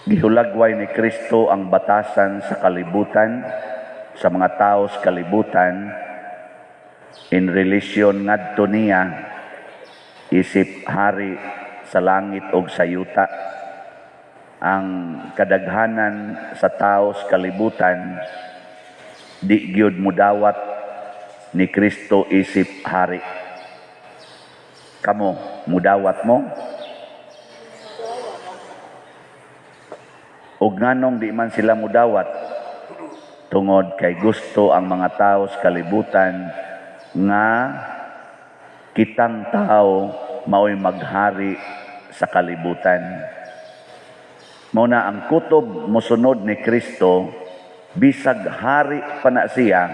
Gihulagway ni Kristo ang batasan sa kalibutan, sa mga tao sa kalibutan, in relation ngadto niya isip hari sa langit og sa yuta. Ang kadaghanan sa tao sa kalibutan di gyud mudawat ni Kristo isip hari. Kamo, mudawat mo? Ug nganong di man sila mudawat? Tungod kay gusto ang mga tao sa kalibutan nga kitang tao mao'y maghari sa kalibutan. Mao na ang kutob mosunod ni Kristo, bisag hari pa na siya,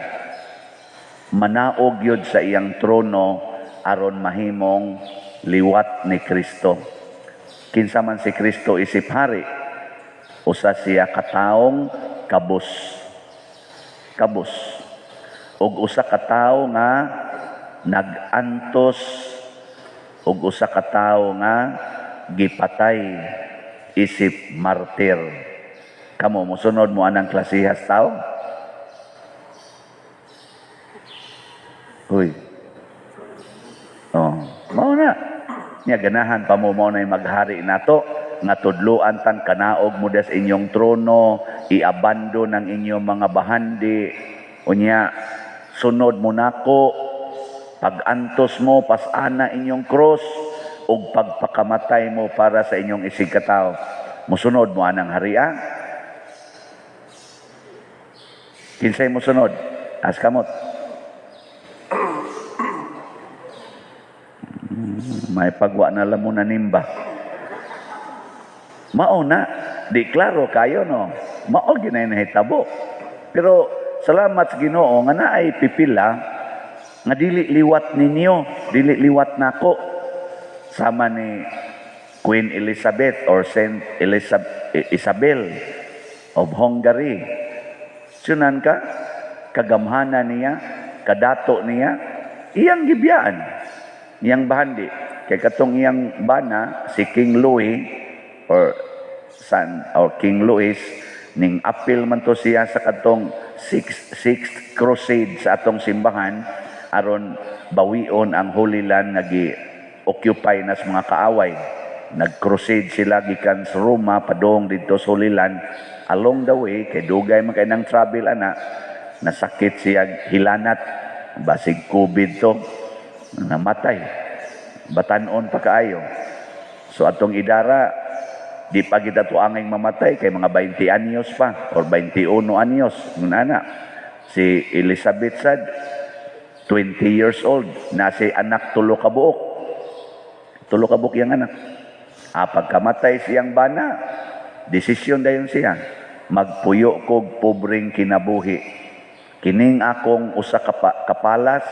manaog yun sa iyang trono aron mahimong liwat ni Kristo. Kinsa man si Kristo isip hari? Usa siya kataong kabus. Kabus. Og usa ka tawo nga nag-antos og usa ka tawo nga gipatay isip martir. Kamo, mosunod mo anang klasihas tao? Uy. Oh, mao na. Nya ganahan pa mo mao na'y maghari nato nga tudloan tang kanaog mo des inyong trono, i-abandon ang inyong mga bahandi. Unya sunod mo nako, pag-antos mo pasana inyong cross ug pagpakamatay mo para sa inyong isig katawo. Mosunod mo anang haria? Kinsay mosunod? As kamot. May pagwa na lang mo na nimba. Mao na, di klaro kayo no. Mao ginay nahitabo. Pero salamat sa Ginoo nga naay pipila nga dili liwat ninyo, dili liwat nako. Sama ni Queen Elizabeth or Saint Isabel of Hungary. Sunan ka, kagamhana niya, kadato niya, iyang gibiyaan, iyang bahandi. Kay katong iyang bana, si King Louis, or San, or King Louis, ning apil man to siya sa katong sixth crusade sa atong simbahan, aron bawion ang Holy Land nga gi-occupy na sa mga kaaway. Nag-crusade sila gikan sa Roma padung didto sa Holy Land. Along the way, kay dugay man kay nang travel ana, nasakit siya hilanat, basig COVID to, namatay. Batanon pa kaayo. So atong idara, di pa kita tuanging mamatay kay mga 20 anyos pa or 21 anyos ngunana. Si Elizabeth sad 20 years old na si anak tulo ka buok. Tulo ka buok yang anak. Pagkamatay siyang bana, desisyon dayon siya. Magpuyo kog pobreng kinabuhi. Kining akong usa ka kapalas,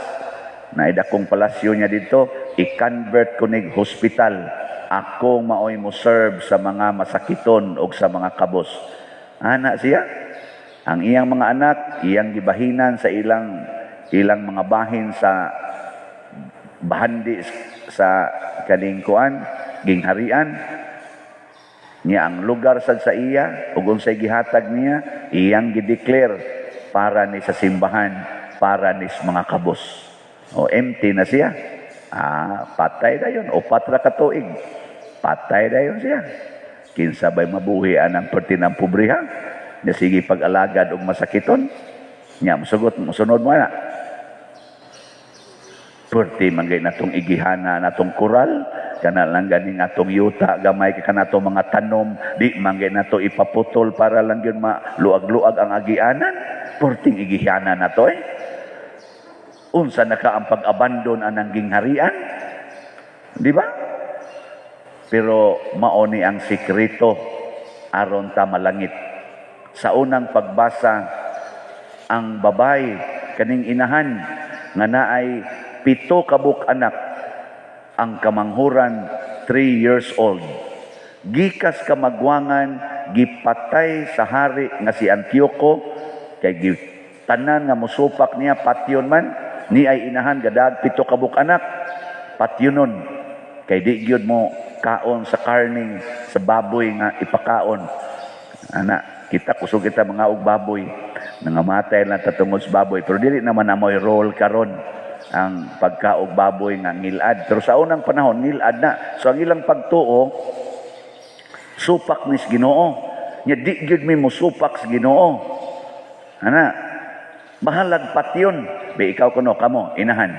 na idakong palasyo niya dito, i-convert ko nig hospital. Ako maoy mo serve sa mga masakiton og sa mga kabos. Ana siya. Ang iyang mga anak, iyang gibahinan sa ilang ilang mga bahin sa bahandi sa kaning kuan, gingharian niya ang lugar sad sa iya ug unsay gihatag niya, iyang gideclare para ni sa simbahan, para ni sa mga kabos. O empty na siya. Patay dayon, 4 ra ka tuig. Patay dayon siya. Kinsa bay mabuhi anang perti ng pobriha? Nya sige pag-alagad og masakiton. Nya musugot, musunod mo na. Perti man gay natong igihana natong koral, kana lang ganing atong yuta gamay kay kanato mga tanom, di man gay nato ipaputol para lang gyud maluag-luag ang agianan. Perting igihana nato eh. Unsa na ka ang pag-abandon anang gingharian? Di ba? Pero mao ni ang sikreto aron ta malangit. Sa unang pagbasa, ang babay kaning inahan nga naay 7 ka buok anak, ang kamanghuran 3 years old. Gikas kamagwangan gipatay sa hari nga si Antioco kay gitanan nga mosupak niya patyon man ni ay inahan gadag 7 ka buok anak patyonon kay di gyud mo kaon sa karning sa baboy nga ipakaon. Ana, kita kusog kita mga og baboy. Nangamatay lang ta tungod sa baboy. Pero dili naman na mo'y role karon ang pagkaog baboy nga ngilad. Pero sa unang panahon, ngilad na. So ang ilang pagtuo, supak nis Ginoo. Nya di gyud mi mosupak sa Ginoo. Ana, bahalag patyon. Be ikaw kuno kamo inahan.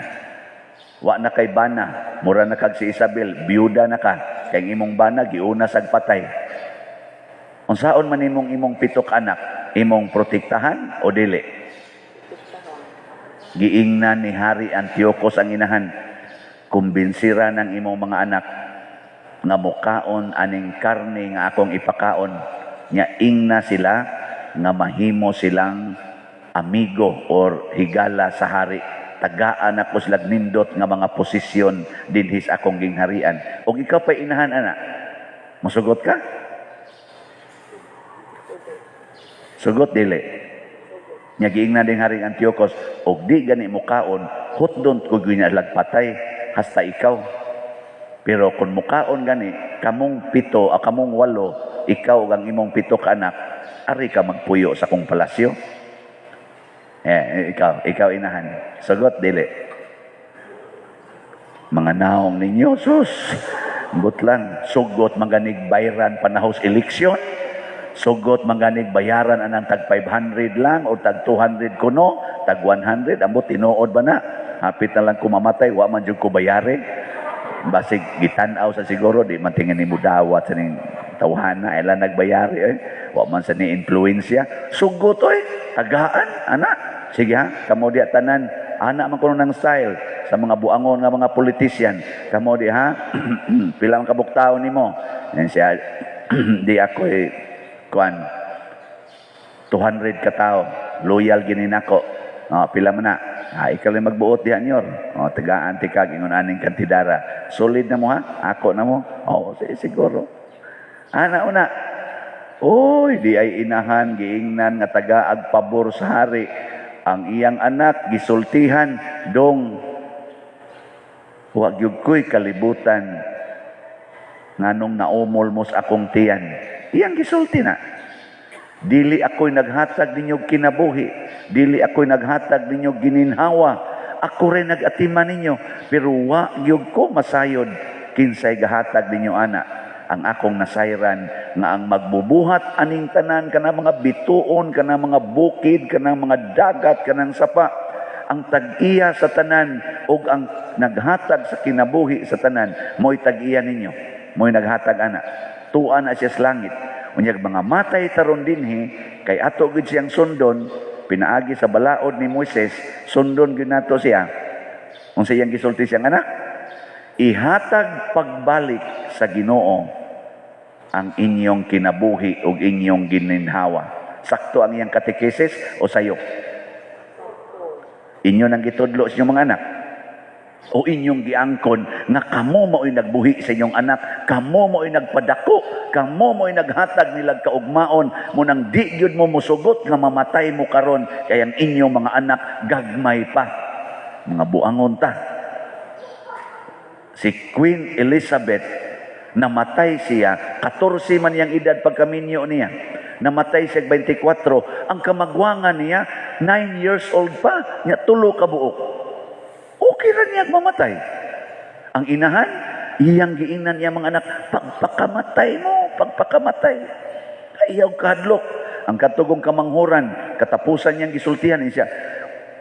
Wa na kay bana, mura na kag si Isabel, biyuda na ka. Kay ang imong bana giuna sag patay. Unsaon man imong imong pito ka anak, imong protektahan o dili? Giingnan ni Hari Antiochus ang inahan, "Kumbinsira ng imong mga anak nga mukaon aning karne nga akong ipakaon." Nya ingna sila nga mahimo silang amigo or higala sa hari. Tagaan ako sila nindot nga mga posisyon dinhi sa akong gingharian. Og ikaw pa inahan ana, musugot ka? Sugot dili? Nya giingnan ding Haring Antiochus, og di gani mukaon, hutdon ko gyud patay hasta ikaw. Pero kung mukaon gani, kamong pito, o kamong walo, ikaw ug ang imong pito ka anak, ari ka magpuyo sa kong palasyo. Eh, ikaw, ikaw inahan. Sugot dili? Mga naong ninyo, sus. But lang, sugot maganig bayran panahos eleksyon. Sugot maganig bayaran anang tag 500 lang o tag 200 kuno, tag 100, ambot tinuod ba na? Hapit na lang ko mamatay, wa man jud ko bayari. Basig gitan-aw sa siguro, di man tingin nimo dawat sa ning tawhana, ila nagbayari eh. Wa man sa ni influensya. Sugot oy, tagaan, ana. Sige ha, kamo di tanan, ana man kuno ng style sa mga buangon nga mga politician. Kamo di ha, pila ang kabuok tawo nimo? Yan siya, di ako eh, kuan, 200 ka tao, loyal gini nako. Oh, pila man na? Ah, ikaw lang magbuot diha nyor. Oh, tagaan ti kag ingon aning kantidara. Solid na mo ha? Ako na mo. Oh, siguro. Ana una. Oy, di ay inahan giingnan nga taga pabor sa hari. Ang iyang anak gisultihan, "Dong, wa gyud ko'y kalibutan nganong naumol mo sa akong tiyan." Iyang gisulti na. "Dili ako'y naghatag ninyo kinabuhi. Dili ako'y naghatag ninyo gininhawa. Ako rin nag-atiman ninyo. Pero wa gyud ko masayod kinsay gahatag ninyo ana. Ang akong nasayran nga ang magbubuhat aning tanan, kana mga bituon, kana mga bukid, kana mga dagat, kanang sapa, ang tag-iya sa tanan ug ang naghatag sa kinabuhi sa tanan, mo'y tag-iya ninyo, mo'y naghatag ana. Tuwa na siya sa langit. Unyag mga matay taron dinhi kay ato gid siyang sundon pinaagi sa balaod ni Moises, sundon gyud nato siya. Unsa iyang gisulti siyang anak? Ihatag pagbalik sa Ginoo ang inyong kinabuhi ug inyong gininhawa." Sakto ang iyang katekesis o sayo? Inyo nang gitudlo sa inyong mga anak o inyong giangkon nga kamo mao'y nagbuhi sa inyong anak, kamo mao'y nagpadako, kamo mao'y naghatag nilag kaugmaon mo nang di gyud mo musugot nga mamatay mo karon kay ang inyong mga anak gagmay pa? Mga buangon ta. Si Queen Elizabeth, namatay siya, 14 man yang edad pagkaminyo niya. Namatay siya 24, ang kamagwangan niya 9 years old pa, nya 3 ka buok. Okay ra niya mamatay. Ang inahan, iyang giingnan niya mga anak, "Pagpakamatay mo, pagpakamatay." Ayaw kahadlok. Ang katugong kamanghuran, katapusan niyang gisultihan niya siya,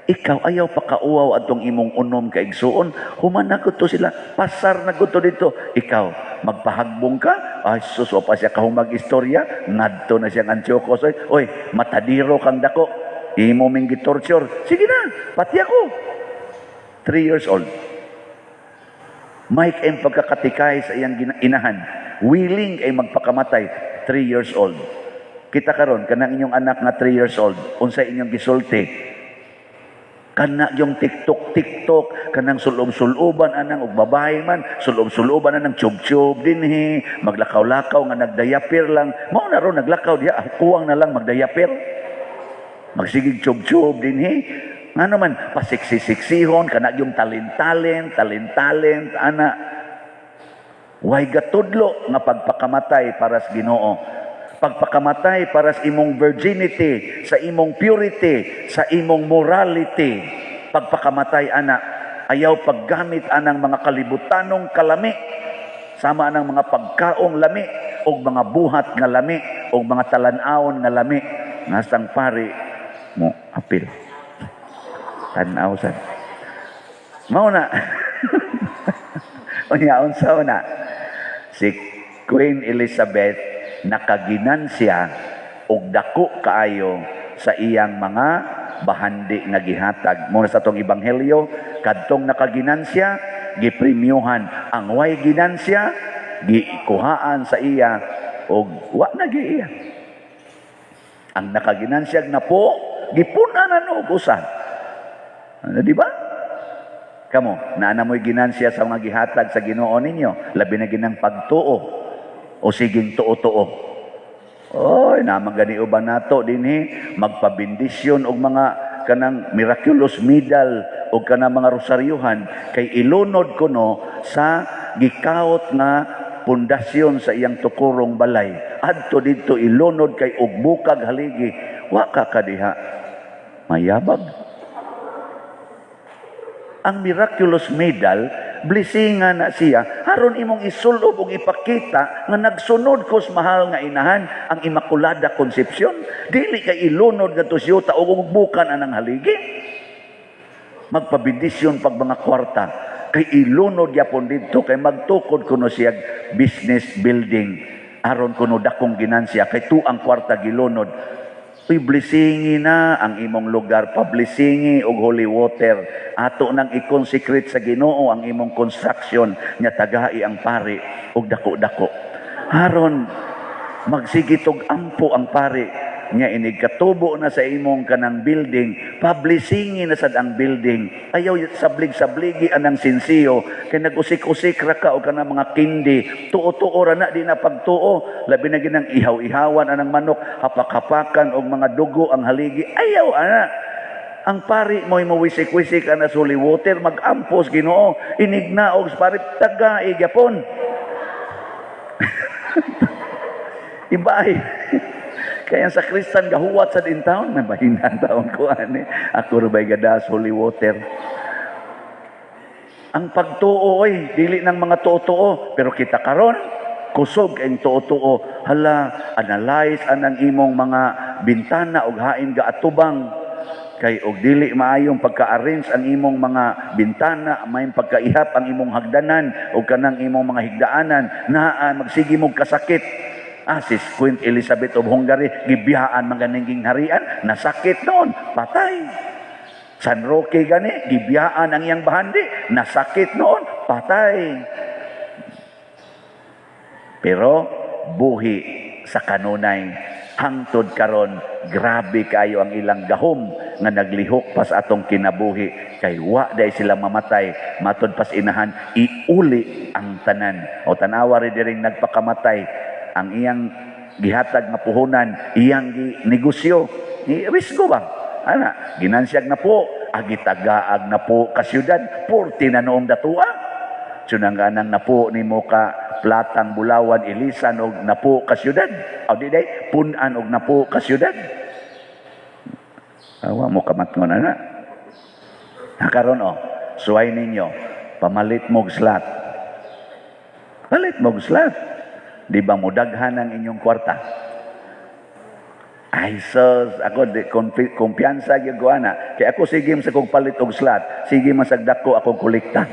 "Ikaw ayaw pakauaw atong imong unom ka igsuon, human na to sila, pasar na to dito. Ikaw, magpahagbong ka." Ay sus, wa pa siya kahumag istorya, ngadto na siyang Antiochus. "Oy, oy, matadiro kang dako, imo ming gitorture. Sige na, pati ako." 3 years old. Mike ang pagkakatikay sa iyang inahan. Willing ay magpakamatay. 3 years old. Kita karon kanang inyong anak nga 3 years old, unsay inyong gisulti? Kana yung TikTok TikTok, kanang sulob-suloban anang og babae man, sulob-suloban anang tube-tube dinhi, maglakaw-lakaw nga nagdayapir lang. Mao na ron naglakaw diha, kuwang na lang magdayapir. Magsigig tube-tube dinhi. Nga naman, pasiksi-siksihon, kana yung talent-talent, talent-talent, ana. Way gatudlo nga pagpakamatay para sa Ginoo. Pagpakamatay para sa imong virginity, sa imong purity, sa imong morality. Pagpakamatay ana, ayaw paggamit anang mga kalibutanong kalami, sama anang mga pagkaong lami og mga buhat nga lami og mga talan-awon nga lami nga sang pari mo apil. Tan-aw sad. Mao na. Unya, unsa na? Si Queen Elizabeth nakaginansya og dako kaayo sa iyang mga bahandi nga gihatag. Mao na sa atong ebanghelyo, kadtong nakaginansya gipremyohan, ang way ginansya gikuhaan sa iya og wa na giiya. Ang nakaginansyag na po, gipun-an na og usa. Ano, di ba? Kamo, naa mo'y ginansya sa mga gihatag sa Ginoo ninyo, labi na ginang pagtuo o siging tuo-tuo. Oy, naman gani uban nato dinhi magpabendisyon og mga kanang miraculous medal o kanang mga rosaryuhan kay ilunod kuno sa gikawot nga pundasyon sa iyang tukurong balay. Adto didto ilunod kay og bukag haligi, wa ka kadiha mayabag. Ang miraculous medal, blessingan na siya, aron imong isulob ug ipakita nga nagsunod ko sa mahal nga inahan, ang Immaculada Concepcion. Dili kay ilunod ngadto siyuta ug bukan anang haligi. Magpabendisyon pag mga kwarta, kay ilunod yapon didto kay magtukod kuno siya business building aron kuno dakong ginansya kay tuang kwarta gilunod. Uy, blessingi na ang imong lugar, pablessingi og holy water. Ato nang i-consecrate sa Ginoo ang imong construction nya tagai ang pari og dako-dako. Aron magsige tog ampo ang pari nya inig katubo na sa imong kanang building, pablessingi na sad ang building. Ayaw sablig-sabligi anang sinsiyo kay nag-usik-usik ra ka og kanang mga kindi. Tuo-tuo ra na, di na pagtuo, labi na ginang ihaw-ihawan anang manok, hapak-hapakan og mga dugo ang haligi. Ayaw ana. Ang pari mo'y muwisik-wisik ana sa holy water, mag-ampos Ginoo, inignaog sa pari, taga gyapon. Iba ay. Kaya sa Kristan gahuwat sa din taon, may mahina taon ko ani. Ako ra ba'y gadas holy water. Ang pagtuo oy, dili ng mga tuo-tuo, pero kita karon kusog ang tuo-tuo. Hala, analyze anang imong mga bintana og hain gaatubang kay og dili maayong pagka-arrange ang imong mga bintana, may pagkaihap ang imong hagdanan o kanang imong mga higdaanan, naa magsige mong kasakit. Ah, si Queen Elizabeth of Hungary, gibiyaan man ganing gingharian, nasakit noon, patay. San Roque gani, gibiyaan ang iyang bahandi, nasakit noon, patay. Pero buhi sa kanunay, hangtod karon, grabe kayo ang ilang gahom nga naglihok pa sa atong kinabuhi kay wa day sila mamatay. Matod pas inahan, iuli ang tanan. O tanawa rin diring nagpakamatay, ang iyang gihatag nga puhunan, iyang gi negosyo ni risgo ba ana, ginansyag na po, agitagaag na po ka syudad, 40 na noong datua. Sunang anang napo nimo ka platang bulawan, ilisan og napo ka syudad. O di day, pun-an og napo ka syudad. Awa mo kamatngon ana. Nakaron o, suway ninyo, pamalit mog slot. Palit mog slot. Di ba mo daghan ang inyong kwarta? Ay sus, ako di kumpiyansa gyud ko ana. Kay ako sige sa kong palit og slot, sige man sag dako akong kolekta.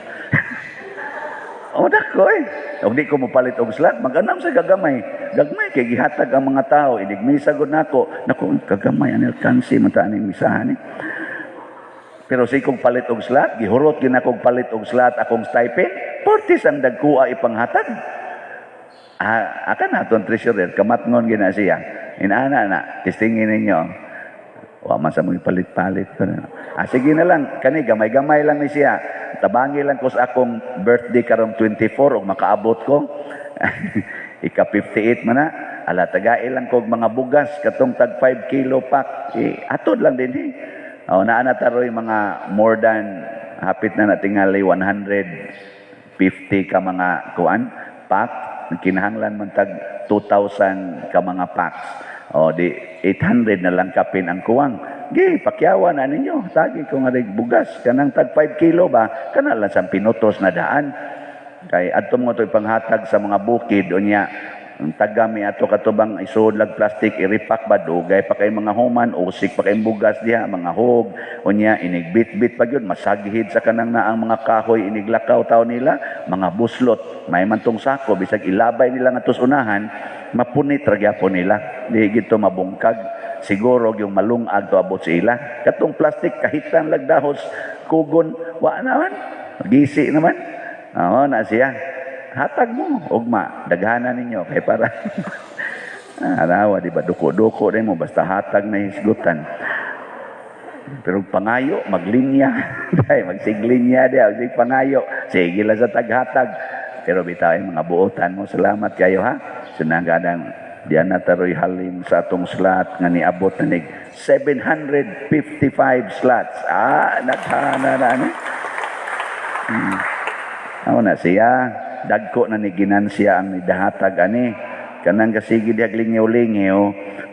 O dako eh. Ug di ko mopalit og slot, mag-anam sa gagamay. Gagmay kay gihatag ang mga tao, inig misa gud nako. Nako, kagamay ang alkansi man ta aning misahan eh. Pero sige kong palit og slot, gihurot gyud akong palit og slot akong stipend, 40 ang dagkuha ipanghatag. Ah, akan naton treasurer, kamatngon gina siya. Inaana na, testingin ninyo. Wa man sa mga palit-palit ko na. Ah, sige na lang, kani gamay-gamay lang ni siya. Tabangi lang ko sa akong birthday karong 24 og makaabot ko. Ika 58 man na. Ala, tagai lang ko og mga bugas katong tag 5 kilo pack. Eh, atod lang din eh. O, naa na taroy mga more than hapit na natingali 150 ka mga kuan pack. Kinahanglan man tag 2,000 ka mga packs. O di 800 na lang kapin ang kuwang. Gi, pakyawa na ninyo. Tagi ko nga rin bugas. Kanang tag 5 kilo ba? Kana lang sa pinutos na daan. Kay adto mo to ipanghatag sa mga bukid, unya ang tagami ato katubang isuod lag plastic, i-repack ba, dugay pa kay mga human, usik pa kay bugas diha, mga hog. Unya inigbit-bit pa gyud, masaghid sa kanang naang mga kahoy, iniglakaw taw nila mga buslot. May man tong sako, bisag ilabay nila nga unahan, mapunit ra gyapon nila, di gito mabungkag. Siguro yung malungag to abot sa ila katong plastic, kahitan lagdahos kugon, wa naman gisi naman. Oo na siya. Hatag mo, ugma, daghanan ninyo kay para arawa, di ba, duko-duko din mo basta hatag na hisgutan. Pero pangayo, maglinya. Dahil magsiglinya diya, magsig pangayo. Sige lang sa taghatag. Pero bitaw mga buotan mo, salamat kayo ha. Sinanggadang diyan na taroy halim sa atong slot nga niabot na nig 755 slots. Ah, naghana na ano. Ako na siya, dagko na ni ginansya ang nidahatag ani. Kanang kasigi dihag lingyaw-lingyaw,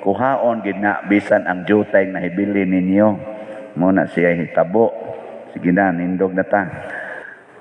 kuhaon gid na bisan ang jutay nahibili ninyo. Mo na siya hitabo. Sige na, nindog na ta.